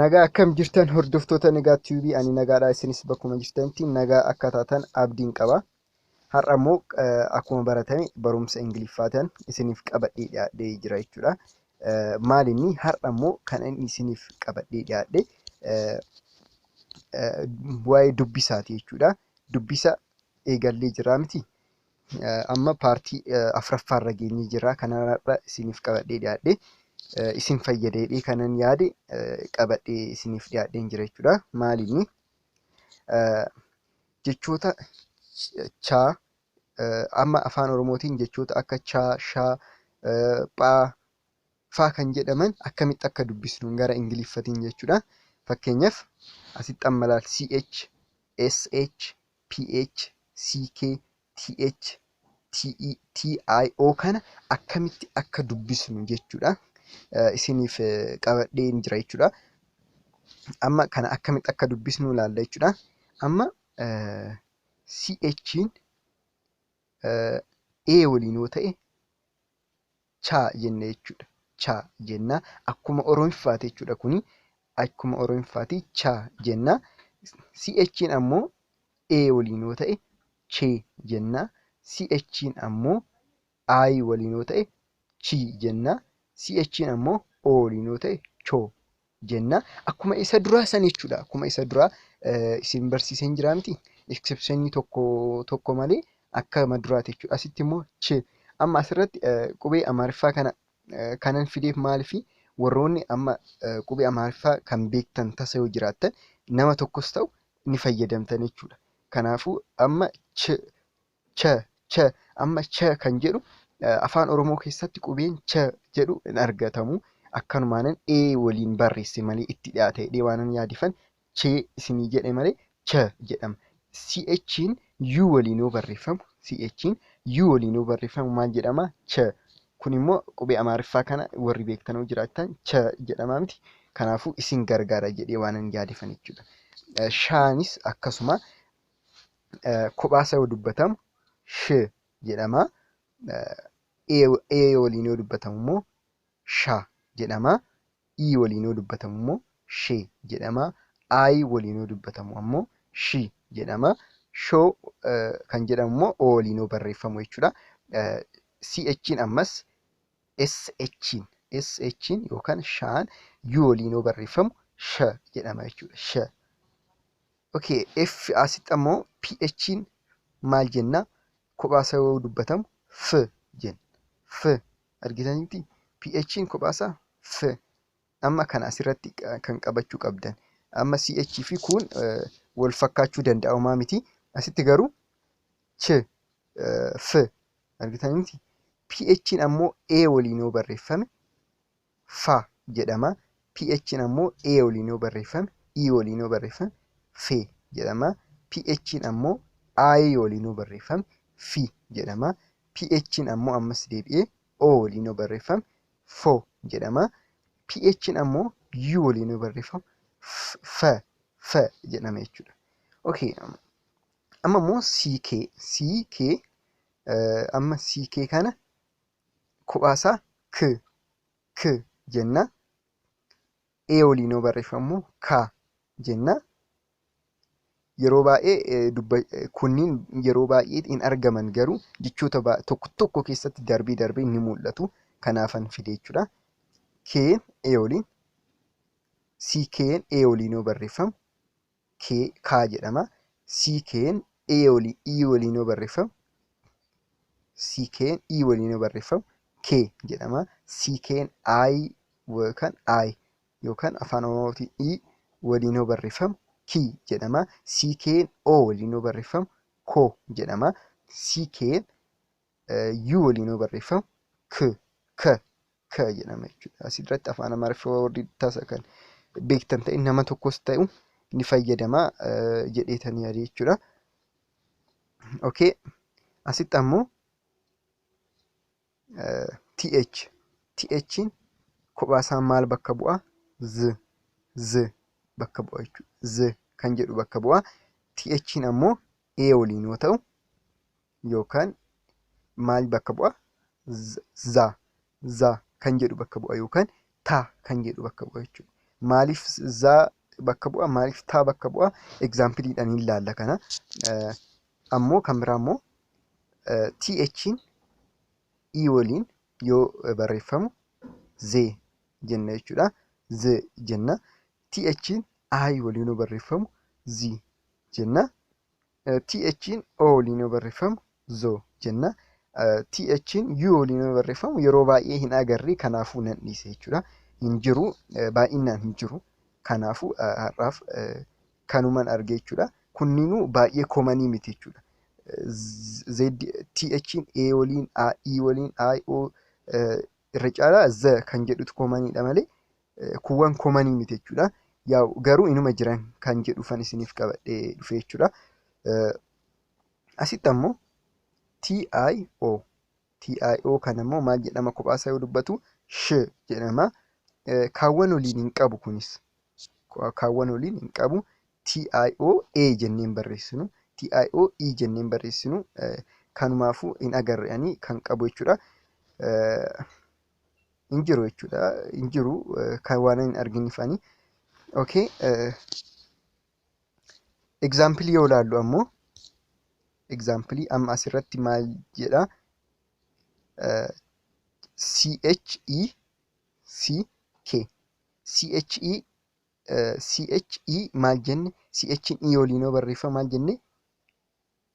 Nagaa akkam jirtan hordoftoota Nagaa TV, ani nagaadha, isinis bakkuma jirtanitti nagaa akka taatan abdiin qaba. Har'a immoo akkuma baratame barumsa Ingiliffaatiin isiniif qabadhee dhiyaadhee jira jechuudha. Maal inni har'a immoo kan inni isiniif qabadhee dhiyaadhe waa'ee dubbisaati jechuudha. Dubbisa eegallee jira miti. Amma paartii afuraffaarra geenyee jira. Kanarra isiniif qabadhee dhiyaadhe isin fayyadee kanan yaade qabadhee isiniif dhiyaadheen jira jechuudha. Maal inni jechoota chaa amma afaan Oromootiin jechoota akka chaa, shaa, phaa faa kan jedhaman akkamitti akka dubbisnu gara Ingiliffatiin jechuudha. Fakkeenyaaf asitti amma laal CH, SH, PH, CK, TH, TE, TIO kana akkamitti akka dubbisnu jechuudha. Isiniif qabadheen jira jechuudha. Amma kana akkamitti akka dubbisnu ilaalla jechuudha. Amma CH'n A waliin yoo ta'e chaa jenna jechuudha. Chaa jenna. Akkuma Oromiffaati jechuudha kuni. Akkuma Oromiffaati chaa jenna. CH'n ammoo A waliin yoo ta'e chee jenna. CH'n ammoo I waliin yoo ta'e chi jenna. CH'n ammoo O waliin yoo ta'e choo jenna. Akkuma isa duraa san jechuudha. Akkuma isa duraa isin barsiiseen jira miti. Exceptionii tokko tokko malee akkuma duraati jechuudha. Asitti immoo ch. Amma asirratti qubee Amaariffaa kana kanan fideef maaliifi warroonni amma qubee Amaariffaa kan beektan tasa yoo jiraattan nama tokkos ta'u ni fayyadamtan jechuudha. Kanaafuu amma ch, ch, ch, amma ch kan jedhu afaan Oromoo keessatti qubeen ch jedhu hin argatamu. Akkanumaanan e waliin barreesse malee itti dhiyaate jedhee waanan yaadifan ch isinii jedhe malee ch jedhama. CH'n U waliin yoo barreeffamu, CH'n U waliin yoo barreeffamu maal jedhama? Ch. Kun immoo qubee Amaariffaa kana warri beektan yoo jiraattan ch jedhama miti. Kanaafuu isin gargaara jedhee waanan yaadifan jechuudha. Shaanis akkasuma kophaasa yoo dubbatamu sh jedhama. E waliin yoo dubbatamu immoo sha jedhama. I waliin yoo dubbatamu immoo she jedhama. I waliin yoo dubbatamu ammoo shi jedhama. Shoo kan jedhamu immoo O waliin yoo barreeffamu jechuudha. CH'n ammas SH'n SH'n yookaan shaan U waliin yoo barreeffamu sh jedhama jechuudha. Sh. Okay, F asitti ammoo PH'n maal jenna? Kophaasa yoo dubbatamu F jenna. F argitanitti PH'n kophaasa F. Amma kana asirratti kan qabachuu qabdan. Amma CH fi kun wal fakkaachuu danda'a homaa miti. Asitti garuu ch, F argitanitti. PH'n ammoo A waliin yoo barreeffame F jedhama. PH'n ammoo A waliin yoo barreeffame, E waliin yoo barreeffame F jedhama. PH'n ammoo I waliin yoo barreeffame F jedhama. PH'n ammoo ammas deebi'ee O waliin yoo barreeffame F jedhama. PH'n ammoo U waliin yoo barreeffamu F F jedhama jechuudha. Okay. Amma immoo CK CK amma CK kana kophaasaa K K jenna. A waliin yoo barreeffamu K jenna. Yeroo baay'ee kunniin yeroo baay'ee hin argaman garuu jechoota tokko tokko keessatti darbee darbee ni mul'atu. Kanaafan fide jechuudha. K A waliin CK'n A waliin yoo barreeffamu K K jedhama. CK'n A waliin E waliin yoo barreeffamu CK'n E waliin yoo barreeffamu K jedhama. CK'n I yookaan I yookaan afaan Oromootiin E waliin yoo barreeffamu K jedhama. CK'n O waliin yoo barreeffamu K jedhama. CK'n U waliin yoo barreeffamu K K K jedhama jechuudha. Asirratti afaan Amaariffaa warri tasa kan beektan ta'e nama tokkos ta'u ni fayyadama jedheetan yaade jechuudha. Okay. Asitti ammoo TH TH'n kophaasaa maal bakka bu'a? Z Z bakka bu'a jechuudha. Z kan jedhu bakka bu'a. TH'n ammoo A waliin yoo ta'u yookaan maal bakka bu'a? Z Za kan jedhu bakka bu'a yookaan Ta kan jedhu bakka bu'a jechuudha. Maaliif zaa bakka bu'a? Maaliif taa bakka bu'a? Egzaampiliidhaan hin ilaalla kana. Ammoo kan biraa immoo TH'n E waliin yoo barreeffamu Z jenna jechuudha. Z jenna. TH'n I waliin yoo barreeffamu Z jenna. TH'n O waliin yoo barreeffamu Zo jenna. TH'n U waliin yoo barreeffamu yeroo baay'ee hin agarre, kanaafuu nan dhiise jechuudha. Hin jiru, baay'inaan hin jiru. Kanaafuu har'aaf kanuman arge jechuudha. Kunninuu baay'ee common miti jechuudha. Z, TH'n A waliin, E waliin, I, O irra caalaa Z kan jedhutu commoniidha malee kuuwwan common miti jechuudha. Yaa garuu inuma jiran kan jedhufan isiniif qabadhee dhufe jechuudha. Asitti ammoo TIO, TIO kan ammoo maal jedhama? Kophaasaa yoo dubbatu sh jedhama. Kaawwan waliin hin qabu kunis. Kaawwan waliin hin qabu. TIO A jenneen barreessinu. TIO E jenneen barreessinu. Kanumaafuu hin agarre ani kan qabu jechuudha. Hin jiru jechuudha. Hin jiru kan waan hin arginiif ani. Okay. Egzaampilii yoo ilaallu ammoo, egzaampilii amma asirratti maal jedha? CHECK, CHE, CHE maal jenne? CH E waliin yoo barreeffama maal jenne?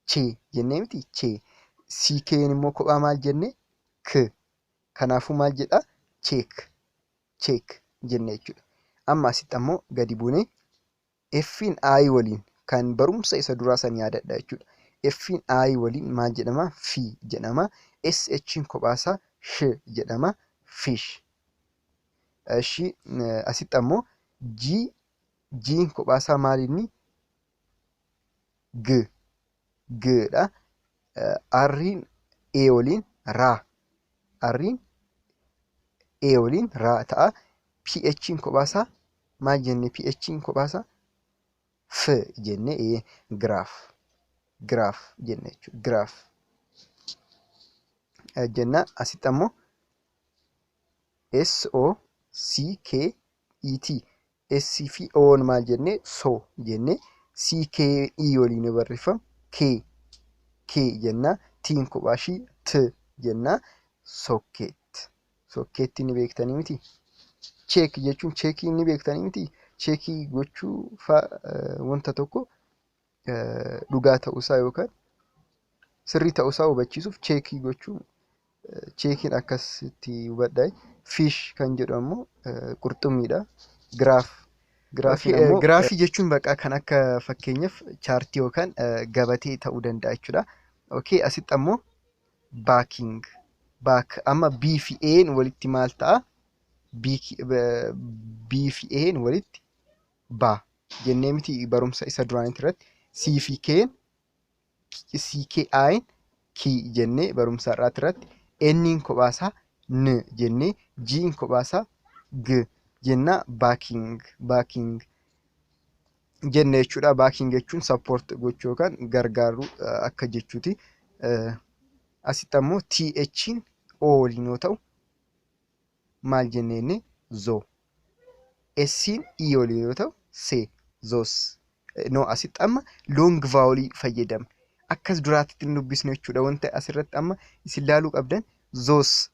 Che jennee miti? Che. CK immoo kophaa maal jenne? K. Kanaafuu maal jedha? Check, check jenne jechuudha. Amma asitti ammoo gadi buunee F'n I waliin, kan barumsa isa duraa san yaadadha jechuudha. F'n I waliin maal jedhama? Fi jedhama. SH'n kophaasaa sh jedhama. Fish. Ishi asitti ammoo G, G'n kophaasaa maal inni? G, G dha. R'n A waliin raa. R'n A waliin raa ta'a. PH'n kophaasaa maal jenne? PH'n kophaasaa F jenne. Graph, graph jenne jechuudha. Graph jenna. Asitti ammoo S O C K E T, S fi O'n maal jenne? So jenne. C K E waliin yoo barreeffamu K, K jenna. T'n kophaa ishii T jenna. Socket. Socketti ni beektanii miti? Check jechuun checkii ni beektanii miti? Checkii gochuu wanta tokko dhugaa ta'uusaa yookaan sirrii ta'uusaa hubachiisuuf checkii gochuu, checkiin akkasitti hubadhaa. Fish kan jedhu ammoo qurxummiidha. Graph. Graphii ammoo, graphii jechuun bakka kan akka fakkeenyaaf chaartii yookaan gabatee ta'uu danda'a jechuudha. Okay, asitti ammoo backing. Back, amma B fi A'n walitti maal ta'a? B fi A'n walitti ba jennee miti barumsa isa duraanii irratti? C fi K'n, C K I'n ki jennee barumsa har'aati irratti. N'n kophaasaa N jennee, G'n kophaasaa G jenna. Backing, backing jenne jechuudha. Backing jechuun support gochuu yookaan gargaaruu akka jechuuti. Asitti ammoo TH'n O waliin yoo ta'u maal jennee? Zo. S'n E waliin yoo ta'u se, zos. No, asitti amma long vowelii fayyadamne. Akkas duraatti hin dubbisnu jechuudha. Wanta asirratti amma isin ilaaluu qabdan, zos,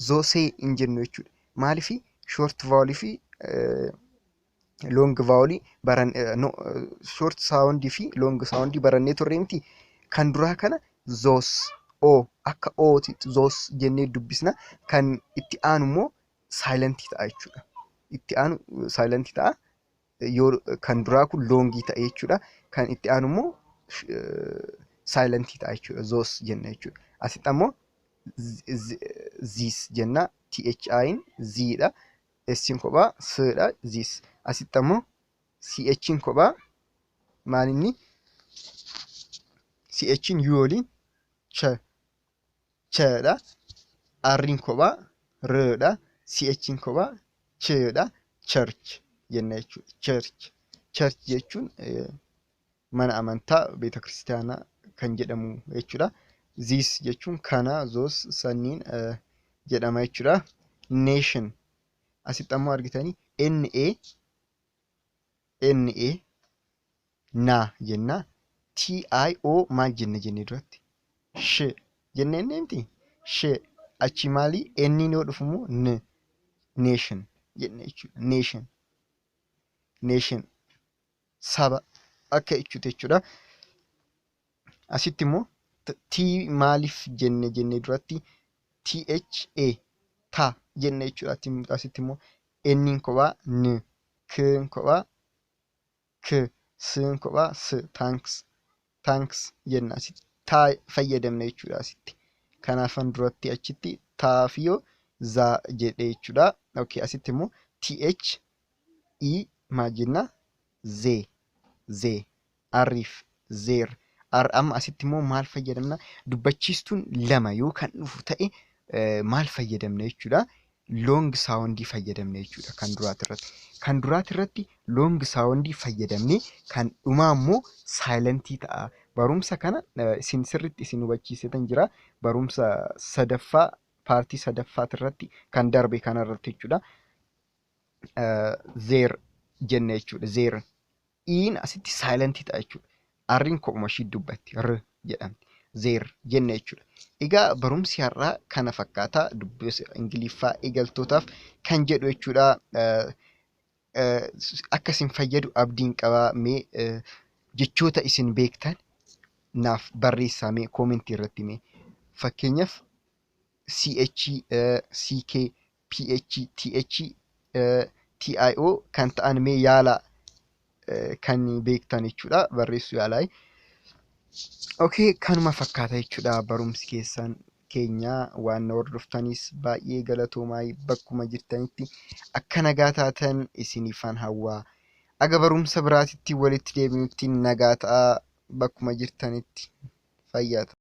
zosee hin jennu jechuudha. Maaliif? Short vowelii fi long vowelii baran, no, short soundii fi long soundii barannee turre miti? Kan duraa kana zos, o akka ooti zos jennee dubbisna. Kan itti aanu immoo silentii ta'a jechuudha. Itti aanu silentii ta'a. Yoo kan duraa kun longii ta'e jechuudha. Kan itti aanu immoo silentii ta'a jechuudha. Zos jenna jechuudha. Asitti ammoo zis jenna. THI'n Z'dha. S'n kophaa S'dha. Zis. Asitti ammoo CH'n kophaa maal inni? CH'n U waliin ch, ch'dha. R'n kophaa R'dha. CH'n kophaa ch'dha. Church jenna jechuudha. Church. Church jechuun mana amantaa beeta kiristaanaa kan jedhamu jechuudha. This jechuun kana, those sanniin jedhama jechuudha. Nation. Asitti ammoo argitanii NA NA naa jenna. TIO maal jenna jennee duratti? Sh jennee inni miti? Sh achi maali? N yoo dhufu immoo N nation jenne jechuudha. Nation nation saba akka jechuuti jechuudha. Asitti immoo T maaliif jenne jennee duratti THA ta jenne jechuudha. Asitti immoo N kophaa N K kophaa K S kophaa S thanks thanks jenna asitti taa fayyadamna jechuudha asitti. Kanaafan duratti achitti taa fi yoo za jedhe jechuudha. Okay, asitti immoo TH E maal jenna? Z Z R'if zeer R amma asitti immoo maal fayyadamna? Dubbachiistuun lama yoo kan dhufu ta'e maal fayyadamna jechuudha? Long soundii fayyadamna jechuudha kan duraati irratti. Kan duraati irratti long soundii fayyadamne kan dhumaa immoo silentii ta'a. Barumsa kana isin sirriitti isin hubachiisetan jira. Barumsa sadaffaa partii sadaffaati irratti kan darbe kanarratti jechuudha. There jenna jechuudha. There. Iin asitti silentii ta'a jechuudha. R'n kophuma ishii dubbatti. R jedhamti. There jenna jechuudha. Egaa barumsi har'aa kana fakkaata. Dubbisa Ingiliffaa eegaltootaaf kan jedhu jechuudha. Akka isin fayyadu abdiin qabaa. Mee jechoota isin beektan naaf barreessaa mee commentii irratti mee. Fakkeenyaaf CH, CK, PH, TH, TIO kan ta'an mee yaalaa kan beektan jechuudha. Barreessuu yaalaa. Okay, kanuma fakkaata jechuudha barumsi keessan keenya waan na hordoftanis baay'ee galatoomaa bakkuma jirtanitti akka nagaa taatan isiniifan hawwaa. Aga barumsa biraatitti walitti deebinutti nagaa ta'aa bakkuma jirtanitti fayyaa ta'a.